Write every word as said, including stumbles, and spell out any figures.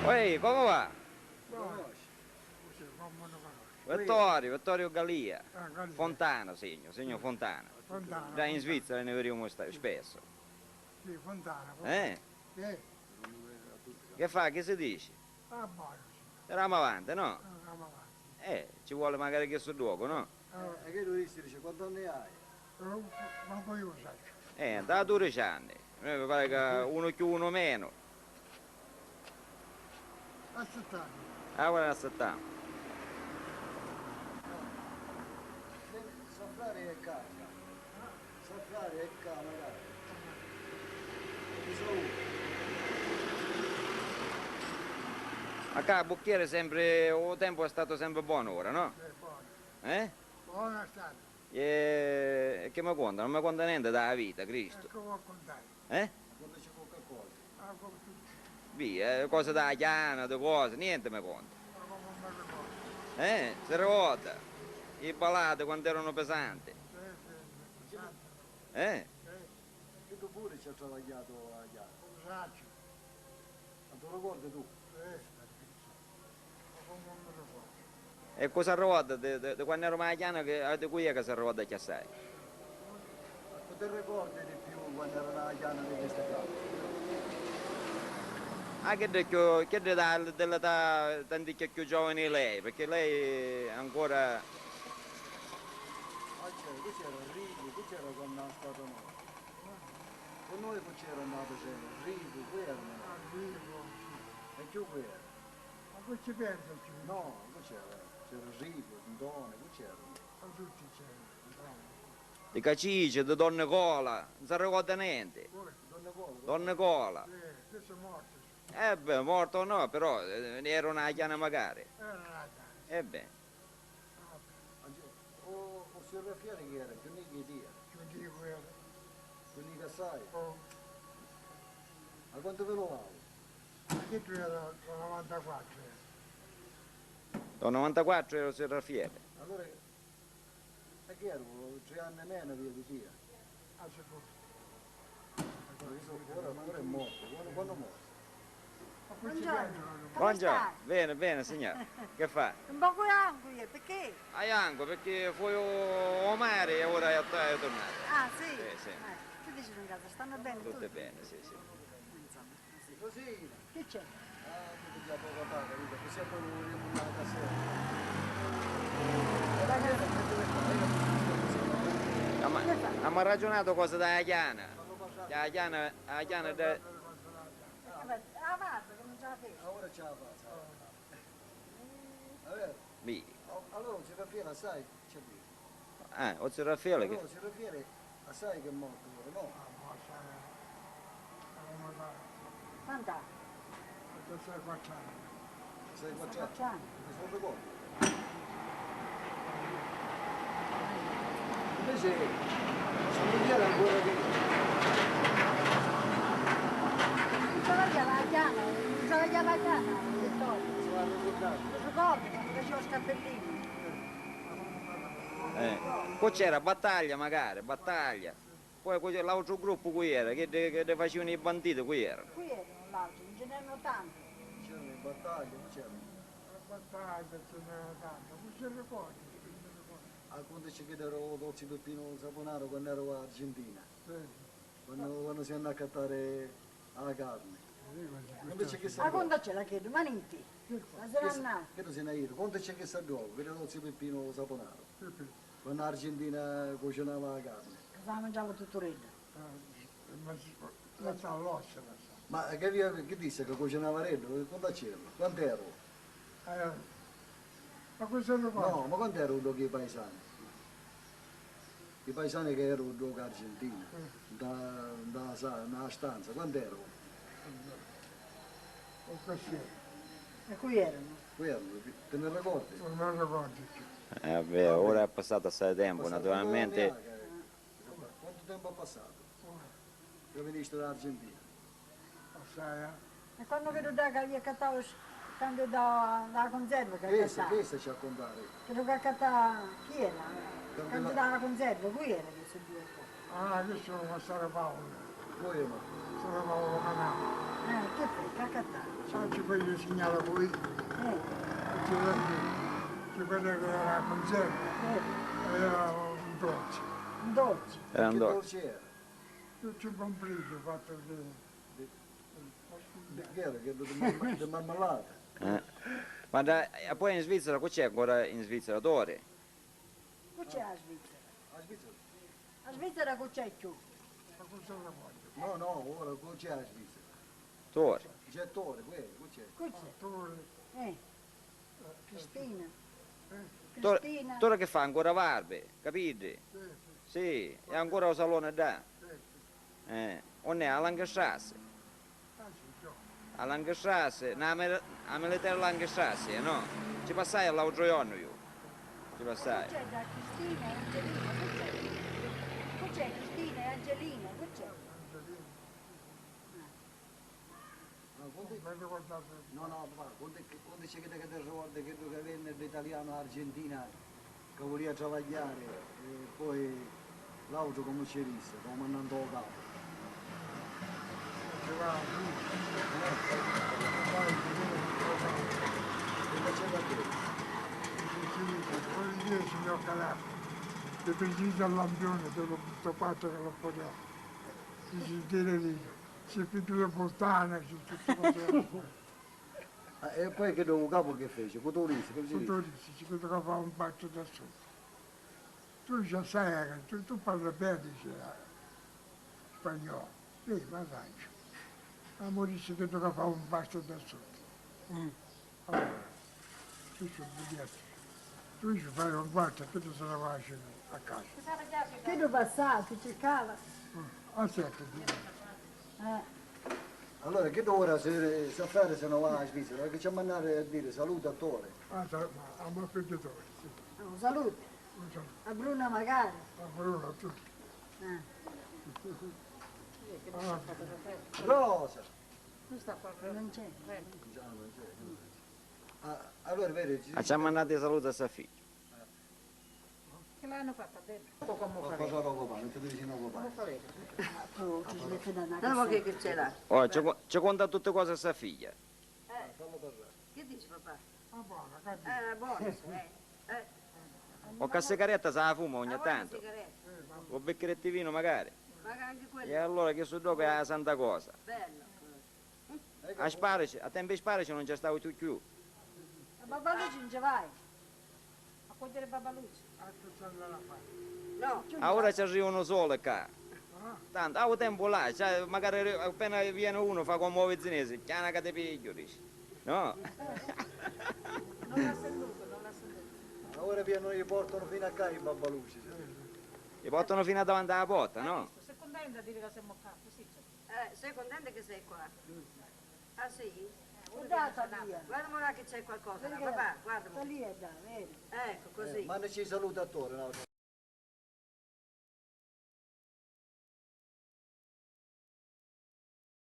Oi, comu va? Conosci? Sì, comu no conosci? Vittoriu, Vittoriu Galia. Ah, Galia. Fontana, signu, signu Fontana. Fontana, già in Fontana. Svizzera ne viriumu sta-, spessu. Sì, Fontana, Fontana. Eh? Eh. Che fa? Che si dici? Ah, buono, sì. Andamu avanti, no? Andamu avanti. Eh, ci vuole magari che sto gioco, no? Eh, e che tu dici, dici, quanti anni hai? Eh, manco io lo saccio. Eh, da dodici anni. Eh, mi pare che uno più, uno meno. Aspettami. Ah, ora aspettamo. Sa fare e cacca. Sa fare e ca, magari. Ci sono. Ma ca, bucchiere sempre, o tempo è stato sempre buono ora, no? Eh, buono. Eh? Buono è stato. E, e che mi conta? Non mi conta niente della vita, Cristo. E che vuoi contare? Eh? Quando c'è qualcosa. Ah, come tu. Via, eh, cose da chiana, di cose, niente mi conta. Ma come non mi ricordo? Eh, si ricorda? I balate quanto erano pesanti. Sì, sì, sì, pesanti. Eh? Sì. Che tu pure ci hai travagliato a chiana. Lo saccio. Ma tu ricordi tu? Sì. E cosa ricorda di, di, di quannu erumu a chiana, che, di cui è che si ricorda chiassai? Ma ti ricordi di più quannu erumu a chiana di questa casa? Ah, che di più, che di, da, dell'età tanticchia più giovane di lei, perché lei ancora... Ah, c'era, qui c'era Rico, qui c'era quando ha stato noi. Con noi chi c'era, andate sempre, Rico, qui erano. Ah, Rico, sì. E chi qui era? Ma chi ci pensa più? No, chi c'era? C'era Rico, Tintone, chi c'era? Ma tutti c'erano, Tintone. Di Cacice, di Don Nicola, non si ricorda niente. Come? Don Nicola? Don Nicola. Sì, questo è morto. Eh beh, morto o no, però, eh, era una chiana magari. Era una chiana. Eh beh. Ah, o, o signor Raffieri chi era? Più nicu di tia? Più nicu era. Più nicu assai? Oh. Ma quantu vi luvava? Ma chi tu era dal novantaquattru, eh? Dal novantaquattru era signor Raffieri. Allora, e chi era? Tri anni meno via di tia? Ah, sicuru. Ma chi so, ora, ora è morto. Quannu, quannu è morto? Buongiorno, come Buongiorno. Stai? Bene, bene, signora. Che fa? Un poco stanco io, perché? Ah, stanco, perché fui o, o mare e ora è, è tornato. Ah, sì? Sì, sì. Eh, che dici in casa? Stanno bene tutti? Tutti bene, sì, sì. Insomma, così. Rosina. Che c'è? Ah, tu ti già poco fa, capito? Così poi non vogliamo andare a sera. Abbiamo, abbiamo ragionato cose da Chiana. Della Chiana, la Chiana de... Ah, guarda che non ce la faccio. Ora ce la faccio. È vero? Sì. Allora, zio Raffaele, sai? C'è qui. Ah, o zio Raffaele che... Allora, zio Raffaele, sai che è morto ora, no? Ah, ma sai, eh, come va? Quant'ha? Ottantasei anni. Sei quattro anni. Quattro anni. Mi sono ricordo. Invece, sono via ancora che... Non travagliava a Chiana, non travagliava a Chiana, Vittorio. Si va a ricordare. Lo ricordo, quando faceva il cappellino. Eh, cu c'era? Battaglia, magari, Battaglia. Poi cu c'è l'autru gruppu, cu era? Chiddi, chiddi facivanu i banditi, cu eranu? Cu eranu l'autra? Non ce n'erano tanti. C'erano i Battaglia, non c'erano? La Battaglia ce n'era tanta, non ci ricordo, non ci ricordo. Ah, quantu c'è chi era lo zio Peppino Saponaro quando era a Argentina? Sì. Quando, quando si andò a accattare la carne. Sì, ma sì, quantu c'è chi sa... Ma quantu c'è la cheddu? Ma niente. La sera andata. Cheddu si n'ha ido. Quantu c'è chi sa ddocu? Chiddu lo zio Peppino Saponaro. Sì, sì. Quando l'Argentina cucinava la carne. Che se la mangiava tutto redda. Eh, ma si, la sa, l'ossa, la sa. Ma che avia, che disse che cucinava reddu? Quantu c'era? Quantu era? Eh, ma questo lo... No, ma quantu era ddocu i paisani? I paisani che era ddocu Argentina, eh, da, da sa, na stanza, quantu era? O così. E cui erano? Cui erano? Ti, ti ne ricordi? Non mi ricordo più. Eh, vabbè, ora è passato assai tempo, naturalmente. Quantu tempu ha passatu? Ora. Ca viniste da Argentina? Assai, eh? E quannu chiddu ddà ca avia accattau, candu da, da la conserva ca... Chessa, accattau. Chessa ci ha contari. Chiddu ca accattà, chi era? Candu da la conserva, cui era chissu ddu qua? Ah, chissu era massara Paulu. Cui era? Massara Paulu Canali. Eh, chi fai? Ca accattau? Sacciu, poi mi signala cui. Eh. E ci vedi, ci vedi che era la conserva. Eh. Era un dolce. Un dolce. Era un dolce. Che dolce era? Tutti un completo fatto di... Di, di, di, di marmellata. Eh. Ma da, e poi in Svizzera, cu c'è ancora in Svizzera? Tori? Cu c'è a Svizzera? A Svizzera? A Svizzera cu c'è cchiù? No, no, ora cu c'è a Svizzera? Tori. C'è Tori, cu c'è? Cu c'è? Eh. Cristina. Tora, Cristina. Tora che fa? Ancora barbi, capiddi? Sì, sì. Sì, e ancora u salone ddà? Sì, sì. Eh, unn'è? A Langstrasse? Ah, sì, già. A Langstrasse, na mil-, a Militär Langstrasse, no? Ci passai l'autru jornu iu. Ci passai. Cu c'è da Cristina e Angelina? Cu c'è? Cu c'è Cristina e Angelina? Cu c'è? Angelina. Ah. Ah, quantu... Non mi ricordavo. No, no, papà, quantu, quantu c'è chiddu ca ti ricordi, chiddu ca vinni d'italianu a Argentina, ca vulia travagghiari, e poi l'autru comu ci rissi, ca u mannà nta u capu. Ci va, sì. Eh. Vai, ci veni, ci va. E faceva che? Sì, sì, sì, poi ieri, signor Calà, ti pigli il lampione, te lo, sto patto che lo podeva. Ti si tira lì. Si pigghiu la puttana, si tutti quanti. Ah, e poi chiddu u capu che feci? Cu tu rissi, che ci rissi? Cu tu rissi, ci vedu ca fa un pattu da sottu. Tu già sai, tu, tu parli bene, dice, eh, spagnolo. Sì, ma sacciu. Ma mo rissi chiddu ca fa un pattu da sottu. Mm. Allora, tu ci bugliati. Tu ci fai un quarto e chiddu se ne va a casa. Chiddu passava, ti circava. Ah, aspetta, eh. Allora, chiddu ora se, se affari se ne va a Svizzera, che ci ha mandati a dire saluta a Tori. Ah, sa-, ma, ah, ma a Tori, sì. Un salutu. Un salutu. A Bruna magari. A Bruna, tu. Ah. Ah. Rosa! Non c'è. Già non c'è. Ah, allora, vedi, ci... Ah, ci ha mandati i saluti a sa figghia. Che l'hanno fatta bene. Ho passato a copà, non ti dici no copà. Allora che, che c'è là? Oh, ci co-, ci conta tutte cose a sa figlia. Eh. Che dici, papà? Ah, buona, capito. Eh, buona, sì, eh. Eh. O ca sigaretta sa fuma ogni tanto. Una sigaretta. O bicchirettu di vino magari. Ma anche quello. E allora che su dopo è la santa cosa. Bello. A sparici, a tempi sparici non c'è stato più, più. A Babbaluci non ci vai? A cogliere Babbaluci? No. Ora ci arrivano sole qua. Tanto, a u tempu là, cioè, magari appena viene uno fa come u vizinese, chiana ca ti piggio, dici. No? Non l'ha sentito, non l'ha sentito. Ora viene, li portano fino a qua i Babbaluci, sì. Li portano fino a davanti alla porta, no? Sei contenta di dire che siamo qua? Sì, sì. Eh, sei contenta che sei qua? Ah, sì? Guarda, Talia. Guarda là che c'è qualcosa, là, papà, guarda. Talia, dai, vedi? Ecco, così. Eh, ma ne ci saluta attorno, no?